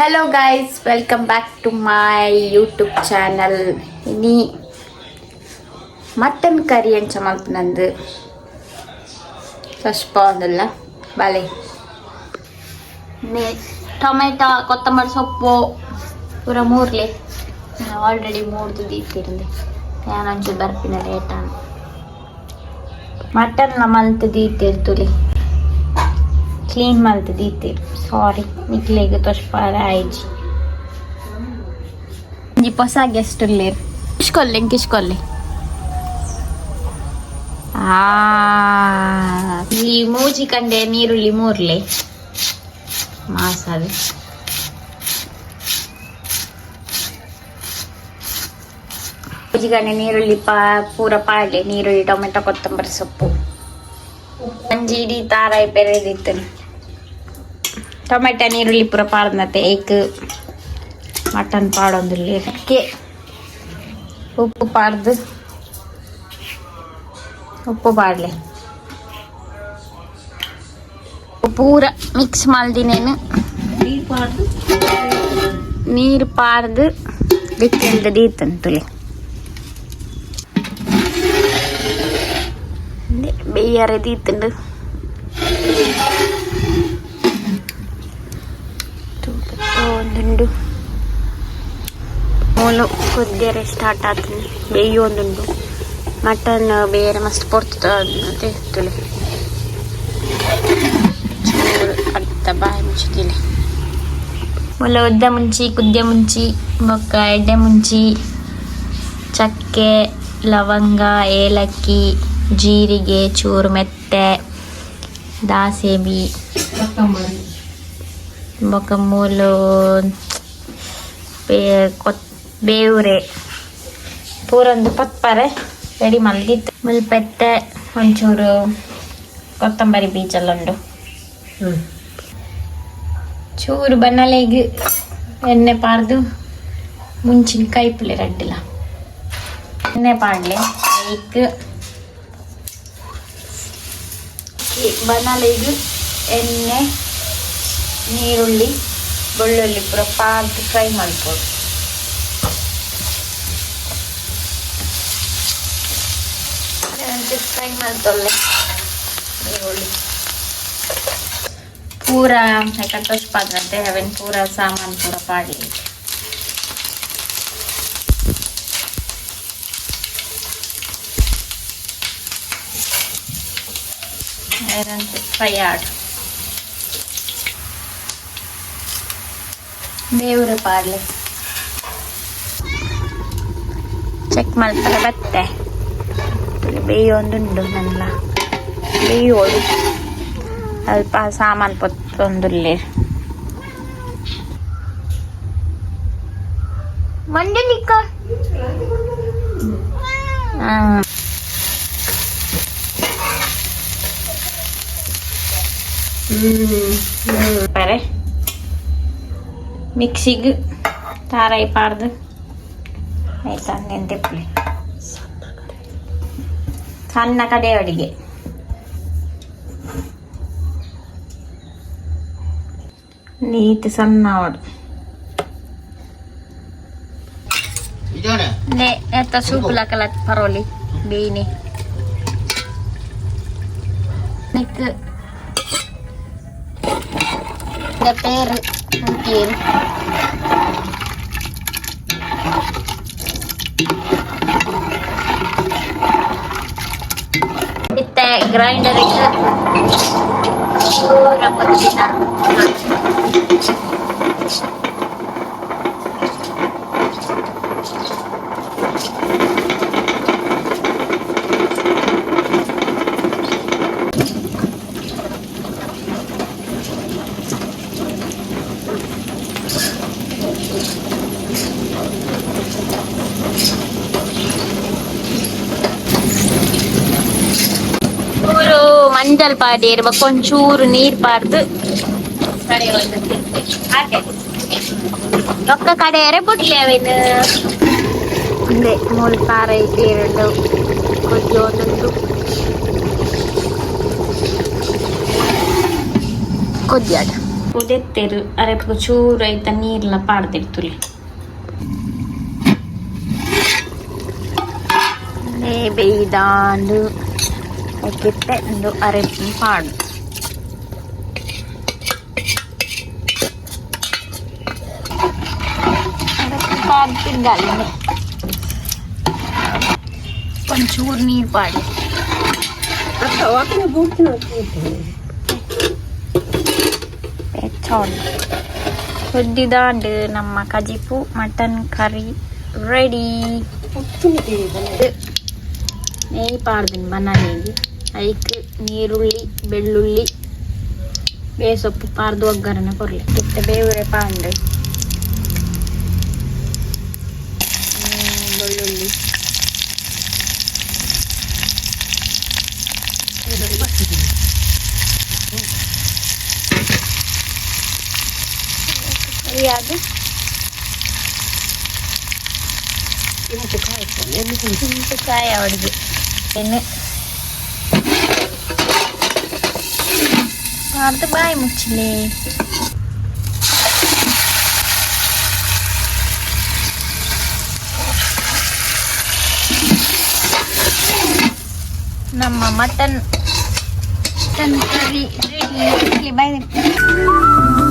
Hello guys, welcome back to my YouTube channel. ಇನಿ mutton curry ಎಂಚ ಮಲ್ಪುನಂದು ತೋಜ್ಪಾವೊಂದುಲ್ಲ ಬಾಲೆ. Tomato, ಕೊತ್ತಂಬರಿ ಸೊಪ್ಪು ಪೂರ ಮೂರ್ಲೆ ಆಲ್ರೆಡಿ ಮೂರ್ದು ದೀತಿರಂದೆ. ಯಾನೊಂಚೂರು ಬರ್ಪಿನ ಲೇಟ್ ಆಂಡ್. ಮಟನ್ ಮಲ್ತ್ ದೀತೆರ್ ತೂಲೆ, ಕ್ಲೀನ್ ಮಲ್ತ್ ದೀತೆರ್. ಸಾರಿ, ನಿಕ್ಲೆಗ್ ತೋಜ್ಪಾರೆ ಆಯ್ಜಿ. ಒಂಜಿ ಪೊಸ ಗೆಸ್ಟ್ ಉಲ್ಲೆರ್. ಕಿಶ್ಕೊಲ್ಲೆ, ಕಿಶ್ಕೊಲ್ಲೆ. ಆ ಈ ಮೂಜಿ ಕಂಡೆ ನೀರುಳ್ಳಿ ಮೂರ್ಲೆ ಮಾಸಾದ. ಮೂಜಿ ಕಂಡೆ ನೀರುಳ್ಳಿ ಪಾ ಪೂರ ಪಾಡ್ಲೆ. ನೀರುಳ್ಳಿ, ಟೊಮೆಟೊ, ಕೊತ್ತಂಬರಿ ಸೊಪ್ಪು. ಒಂಜಿ ಇಡೀ ತಾರಾಯಿ ಪೆರೆದಿತ್ತು. ಟೊಮೆಟೊ, ನೀರುಳ್ಳಿ ಪೂರ ಪಾಡ್ದತೆ. ಏಕ್ ಮಟನ್ ಪಾಡೊಂದುಲ್ಲೆ. ಕೆ ಉಪ್ಪು ಪಾಡ್ದು, ಉಪ್ಪು ಪಾಡ್ಲೆ. ಪೂರ ಮಿಕ್ಸ್ ಮಲ್ದಿನೇನು. ನೀರು ಪಾಡ್ದು ದಿಕ್ಕೆಲ್ದ ದೀತನ್ ತುಲೆ. ಬೇಯರೆ ದೀತುಂಡು. ಒಂದುಂಡು. ಮೂಲು ಕೊದ್ದಿಯರೆ ಸ್ಟಾರ್ಟ್ ಆತುಂಡು, ಬೇಯೊಂದುಂಡು. ಮಟನ್ ಬೇರೆ ಮಸ್ತ್ ಪೊರ್ತು ತುಲೆ. ಚೂರು ಅರ್ಧ ಬಾಯಿ ಮುಚ್ಚಿದಿಲೆ. ಮುಲ್ಲ ಉದ್ದ ಮುಂಚಿ, ಕುದ್ದೆ ಮುಂಚಿ, ಬೊಕ್ಕ ಎಡ್ಡೆ ಮುಂಚಿ, ಚಕ್ಕೆ, ಲವಂಗ, ಏಲಕ್ಕಿ, ಜೀರಿಗೆ, ಚೂರು ಮೆತ್ತೆ, ದಾಸೆಬಿ, ಬೊಕ್ಕ ಮೂಲು ಕೊತ್ ಬೇವುರೆ ಪೂರೊಂದು ಪತ್ಪರೆ ರೆಡಿ ಮಲ್ದಿತ್ತು. ಮುಲ್ಪೆತ್ತೆ ಒಂಚೂರು ಕೊತ್ತಂಬರಿ ಬೀಜ ಉಂಡು. ಚೂರು ಬನ್ನಲೆಗ್ ಎಣ್ಣೆ ಪಾಡ್ದು ಮುಂಚಿನ ಕೈಪುಲೆ ರಡ್ಡಿಲ. ಎಣ್ಣೆ ಪಾಡ್ಲೆ. ಐಕ್ ಬನಲೆಗ್ ಎಣ್ಣೆ, ನೀರುಳ್ಳಿ, ಬೆಳ್ಳುಳ್ಳಿ ಪೂರ ಪಾಡ್ದು ಫ್ರೈ ಮಲ್ಪೊಡು. ಒಂಚೂರು ಫ್ರೈ ಮಲ್ತೊಲ್ಲೆ ನೀರುಳ್ಳಿ ಪೂರ. ಯಾಕಂತ ಅವೆನ್ ಪೂರ ಸಾಮಾನು ಪೂರ ಪಾಡ್ಲಿ. ಫ್ರೈ ಆಡು. ಬೇವ್ರೆ ಪಾಡ್ಲೆ. ಚೆಕ್ ಮಲ್ಪರೆ ಬತ್ತೆ. ಬೇಯೊಂದುಂಡು ನನ್ನ, ಬೇಯೋಡು. ಅಲ್ಪ ಸಾಮಾನು ಪೊತ್ತೊಂದುಲ್ಲೆ. ಮಂಜಲಿಕ. ಪರೆ ಮಿಕ್ಸಿಗ್ ತಾರಾಯಿ ಪಾಡ್ದು ಆಯ್ತಾ? ನೆಂತೆಪ್ಪುಲೆ. ಸಣ್ಣ ಕಡೆ ಅಡಿಗೆ. ನೀಟ್ ಸಣ್ಣ ಅವಡು. ನೆ ಎತ್ತ ಸೂಪ್ ಲಕಲ ಪರೋಲಿ ಬೇಯ್ನೆ. ನೆಕ್ ಪೇರು ಉಂಟಿಯೇರು. ಇತ್ತೆ ಗ್ರೈಂಡರ್ ಪೂರ ಪೊತ್ತಿನ. ಚೂರು ಮಂಜಲ್ ಪಾಡಿಯೆರ್, ಬೊಕ್ಕ ಒಂಚೂರು ನೀರ್ ಪಾಡ್ದು ಹಾಗೆ ಬೊಕ್ಕ ಕಡೆಯರೆ ಬುಡ್ಲೆ ಅವೆನ್. ಉಂದೆ ಮೂಲು ತಾರಾಯಿ ಪೇರುಂಡು, ಕೊದ್ಯೊಂದುಂಡು. ಕೊದ್ಯಾಡ್. ಅರೆಪು ದೆತ್ತೆರು, ಅರೆಪು ಚೂರು ಐತ ನೀರ್ಲ ಪಾಡ್ದಿರ್ತುಲೆ. ಬೇಯ್ದಾಂಡು ಐಕಿತ್ತೆ ಉಂದು ಅರೆಪು ಪಾಡು. ಅರೆಪು ಪಾಡ್ ತಿರ್ಗಾಲಿ. ಒಂಚೂರು ನೀರು ಪಾಡಿ. ಕೊದ್ದಿದಾಂಡು ನಮ್ಮ ಕಜಿಪು ಮಟನ್ ಕರಿ ರೆಡಿ. ನೆಯ್ಯಿ ಪಾಡ್ದಿನಿ ಬನಾನಿಗೆ. ಐಕ್ ನೀರುಳ್ಳಿ, ಬೆಳ್ಳುಳ್ಳಿ, ಬೇಸೊಪ್ಪು ಪಾರ್ದು ಒಗ್ಗರಣೆ ಕೊರ್ಲೆ. ಇತ್ತೆ ಬೇವುರೆ ಪಾಂಡು ಬೆಳ್ಳುಳ್ಳಿ. ಅದು ಇಂಪುಕಾಯಿ ಅವಳಿಗೆ ಏನು ಅದು ಬಾಯಿ ಮುಚ್ಚಲೆ. ನಮ್ಮ mutton mutton curry ready. Boy.